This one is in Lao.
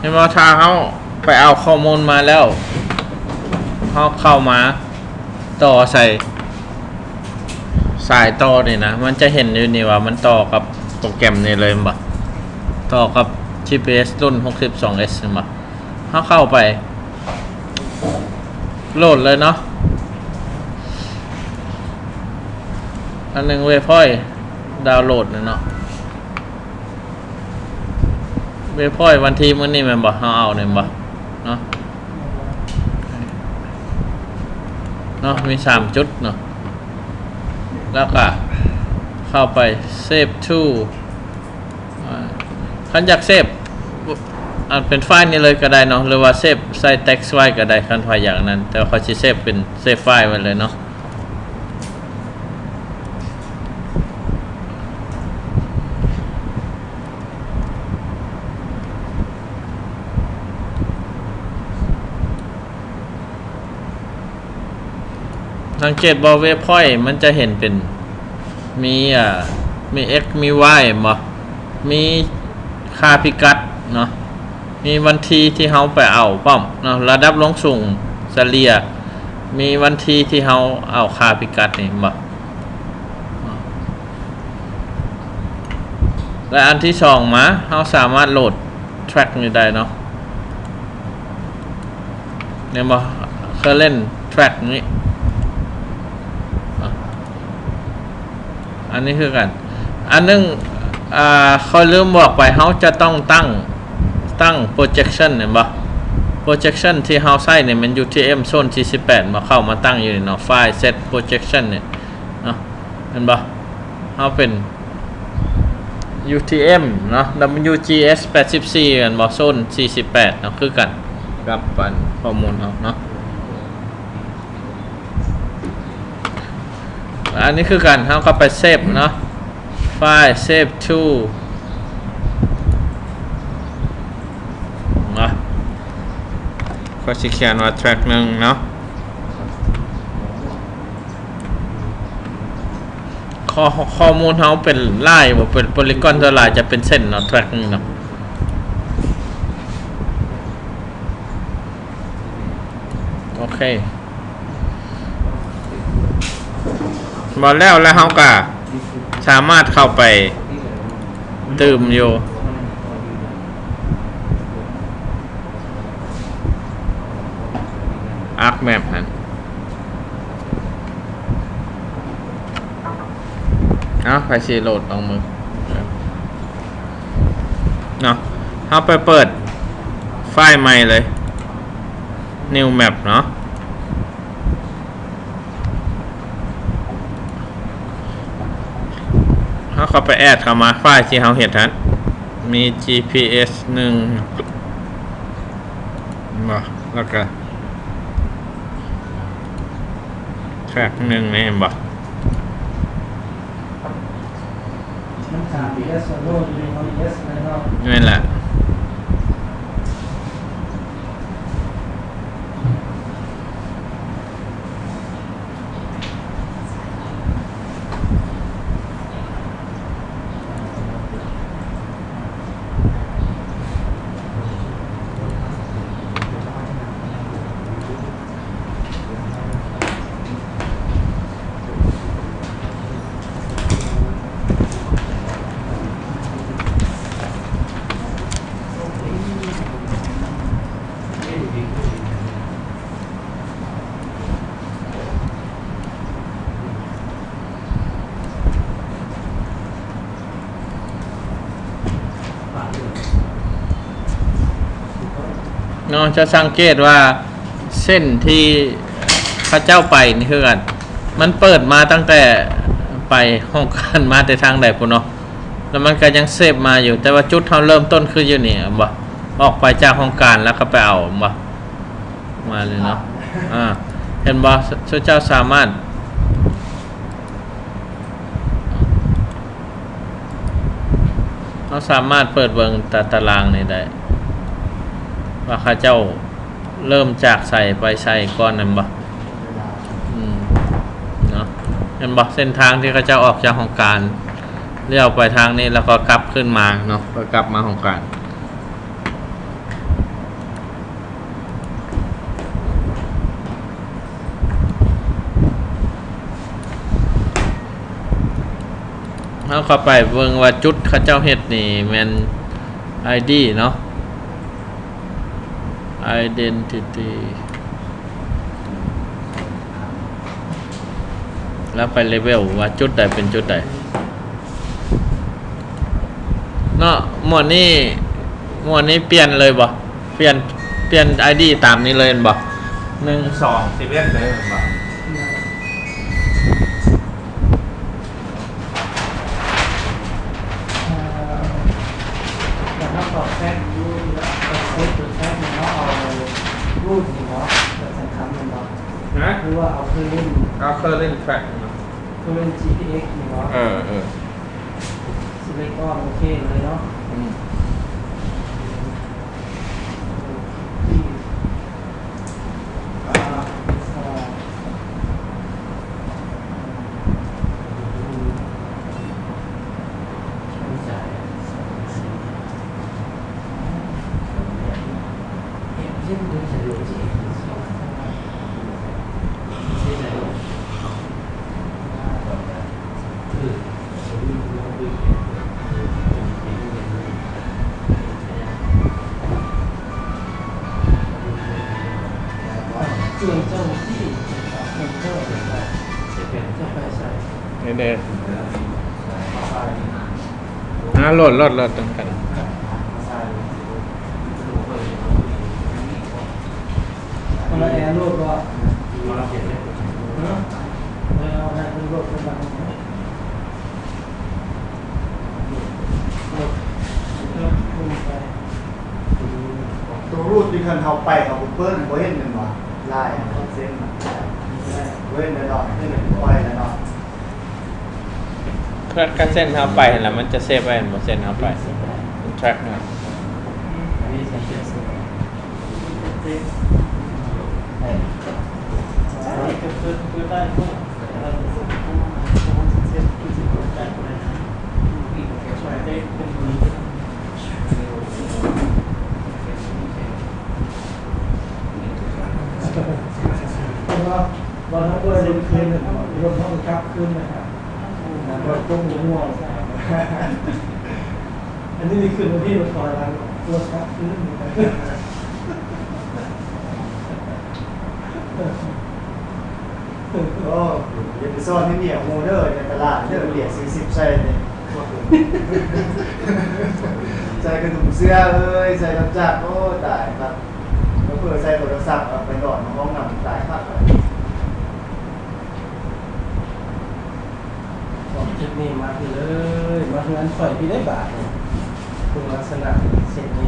ເຫັນບໍ່? ຖ້າເຮົາໄປເອົາຂໍ້ມູນມາແລ້ວ ເຮົາເຂົ້າມາຕໍ່ໃສ່ສາຍຕໍ່ນີ້ນະ ມັນຈະເຫັນຢູ່ນີ້ວ່າມັນຕໍ່ກັບໂປຣແກຣມນີ້ເລີຍແມ່ນບໍ່? ຕໍ່ກັບຈີພີເອັສລຸ້ນຫົກສິບສອງເອັສແມ່ນບໍ່? ເຮົາເຂົ້າໄປໂຫຼດເລີຍເນາະ ອັນໜຶ່ງເວພອຍດາວໂຫຼດເນາະ. ເວພອຍວັນທີມື້ນີ້ແມ່ນບໍ່? ເຮົາເອົານີ້ແມ່ນບໍ່? ເນາະ ເນາະ ມີສາມຈຸດເນາະ ແລ້ວກະເຂົ້າໄປ save to ອາ ຄັນຢາກເຊບ ອາ ເປັນໄຟລ໌ນີ້ເລີຍກະໄດ້ເນາະ ຫຼືວ່າເຊບໃສ່ເທັກໄວ້ກະໄດ້ ຄັນໃຜຢາກນັ້ນ ແຕ່ວ່າຂ້ອຍຊິເຊບເປັນ ເຊບໄຟລ໌ໄວ້ເລີຍເນາະ. ສັງເກດບໍ່ ເວພອຍມັນຈະເຫັນເປັນ ມີ ອາ ມີເອັກ ມີວາຍ ແມ່ນບໍ່? ມີຄ່າພິກັດເນາະ ມີວັນທີທີ່ເຮົາໄປເອົາພ້ອມເນາະ ລະດັບລົງສູງສະເລ່ຍ ມີວັນທີທີ່ເຮົາເອົາຄ່າພິກັດນີ້ ແມ່ນບໍ່? ແລະ ອັນທີສອງມາ ເຮົາສາມາດໂຫຼດແທຣັກນີ້ໄດ້ເນາະ ເຫັນບໍ່? ເຄີເຣັນແທຣັກນີ້ ອາ ອັນນີ້ຄືກັນ ອັນໜຶ່ງ ອາ ຂ້ອຍລືມບອກໄປ ເຮົາຈະຕ້ອງຕັ້ງ ຕັ້ງໂປຣເຈັກຊັນ ເຫັນບໍ່? ໂປຣເຈັກຊັນທີ່ເຮົາໃຊ້ນີ້ແມ່ນ ຢູທີເອັມ ໂຊນສີ່ສິບແປດ ມາເຂົ້າມາຕັ້ງຢູ່ນີ້ເນາະ ໄຟລ໌ ເຊັດ ໂປຣເຈັກຊັນ ນີ້ເນາະ ເຫັນບໍ່? ເຮົາເປັນ ຢູທີເອັມ ເນາະ ດັບເບິນຢູຈີເອັສ ແປດສິບສີ່ ແມ່ນບໍ່? ໂຊນສີ່ສິບແປດເນາະ ຄືກັນກັບອັນຂໍ້ມູນເຮົາເນາະ ອັນນີ້ຄືກັນ ເຮົາກໍໄປເຊບເນາະ ໄຟລ໌ save to ເນາະ ຂ້ອຍຊິຂຽນວ່າແທຣັກໜຶ່ງເນາະ ຂໍ້ ຂໍ້ມູນເຮົາເປັນລາຍບໍ່ ເປັນໂພລີກອນ ສ່ວນຫຼາຍຈະເປັນເສັ້ນເນາະ ແທຣັກໜຶ່ງເນາະ ໂອເຄ ບໍ່ແລ້ວ ແລ້ວເຮົາກະສາມາດເຂົ້າໄປຕື່ມຢູ່ ອາກແມັບຫັ້ນ ເອົາ ໃຜຊິໂຫຼດ ລອງເບິ່ງເນາະ ເຮົາໄປເປີດໄຟລ໌ໃໝ່ເລີຍ ນິວແມັບເນາະ ເຮົາກໍໄປແອັດເຂົ້າມາ ໄຟລ໌ທີ່ເຮົາເຮັດຫັ້ນ ມີຈີພີເອັສໜຶ່ງ ເຫັນບໍ່ ແລ້ວກະແທຣັກໜຶ່ງນີ້ ເຫັນບໍ່? ມັນຂາດເອັສໂລຢູ່ໃນເອັສແມ່ນບໍ່? ແມ່ນລະ. ເນາະ ຈະສັງເກດວ່າເສັ້ນທີ່ເຂົາເຈົ້າໄປນີ້ຄືກັນ ມັນເປີດມາຕັ້ງແຕ່ໄປຫ້ອງການມາແຕ່ທາງໃດພຸ້ນເນາະ ແລ້ວມັນກໍຍັງເຊບມາຢູ່ ແຕ່ວ່າຈຸດເຮົາເລີ່ມຕົ້ນຄືຢູ່ນີ້ ເຫັນບໍ່? ອອກໄປຈາກຫ້ອງການແລ້ວກໍໄປເອົາ ເຫັນບໍ່? ມາເລີຍເນາະ ອ່າ ເຫັນບໍ່? ເຈົ້າສາມາດ ເຮົາສາມາດເປີດເບິ່ງຕາ ຕາລາງນີ້ໄດ້ ວ່າເຂົາເຈົ້າເລີ່ມຈາກໃສໄປໃສກ່ອນ ແມ່ນບໍ່? ອືມ ເນາະ ເຫັນບໍ່? ເສັ້ນທາງທີ່ເຂົາເຈົ້າອອກຈາກຫ້ອງການ ລ້ຽວໄປທາງນີ້ ແລ້ວກໍກັບຄືນມາເນາະ ກໍກັບມາຫ້ອງການ. ເຮົາເຂົ້າໄປເບິ່ງວ່າຈຸດເຂົາເຈົ້າເຮັດນີ້ແມ່ນ ໄອ ດີ ເນາະ Identity ແລ້ວໄປ Level ວ່າຈຸດໃດເປັນຈຸດໃດເນາະ. ໝວດນີ້ ໝວດນີ້ປ່ຽນເລີຍບໍ່? ປ່ຽນ ປ່ຽນ ໄອ ດີ ຕາມນີ້ເລີຍແມ່ນບໍ່? ໜຶ່ງ ສອງ ສິບເອັດ ເລີຍແມ່ນບໍ່? ເອີ ແລ້ວເຮົາກໍ track ຢູ່ ເຮົາກໍ save ຕົວ track ນີ້ເນາະ ເອົາ root ນີ້ເນາະ ແລ້ວຈັ່ງຄຳແມ່ນບໍ່? ຮະ? ຫຼືວ່າເອົາ current ເອົາ current track ເນາະ current ຈີ ພີ ເອັກ ນີ້ເນາະ? ເອີ ເອີ select all ໂອເຄເລີຍເນາະ? ອືມ. ນີ້ເດ້ ອ່າ ໂຫຼດ ໂຫຼດ ໂຫຼດ ຕ້ອງການ ຄົນລະແອໂຫຼດບໍ່? ເອີ ເອົາໃຫ້ເພິ່ນໂຫຼດເພິ່ນບາດນີ້. ຕົວ root ທີ່ຄັນເຮົາໄປເຮົາບໍ່ເປີດ ບໍ່ເຫັນແມ່ນບໍ່? ລາຍເຮົາເຊັນນະ ບໍ່ເຫັນແນ່ນອນ ເຫັນແຕ່ປ່ອຍແນ່ນອນ. ຄັນເສັ້ນເຮົາໄປຫັ້ນລະ ມັນຈະເຊບໄວ້ແມ່ນບໍ່? ເສັ້ນເຮົາໄປ track ນະ. ເພາະວ່າ ວ່າເຮົາບໍ່ໄດ້ລົງຄືນ ລົງເຮົາກໍກັບຄືນນະຄັບ ແລ້ວກໍຕົກງວງ. ອັນນີ້ນີ້ຂຶ້ນມາພີ້ ມັນຖອຍຫຼັງ ຕົວກັບຄືນ. ໂອ້ ຢ່າໄປສອນໃຫ້ເມຍຮູ້ເດີ ໃນຕະຫຼາດເດີ ເມຍຊື້ຊິບໃສ່ນີ້ ໃສ່ກະດຸມເສື້ອເອີຍ ໃສ່ລຳຈັກ ໂອ້ ຕາຍຄັກ. ເຜີໆໃສ່ໂທລະສັບເອົາໄປນອນຫ້ອງນຳ ຕາຍຄັກ. ອອກຈຸດນີ້ມາພີ້ເລີຍ ມາເຮືອນຂ້ອຍພີ້ເລີຍບາດນີ້. ເບິ່ງລັກສະນະເສັ້ນນີ້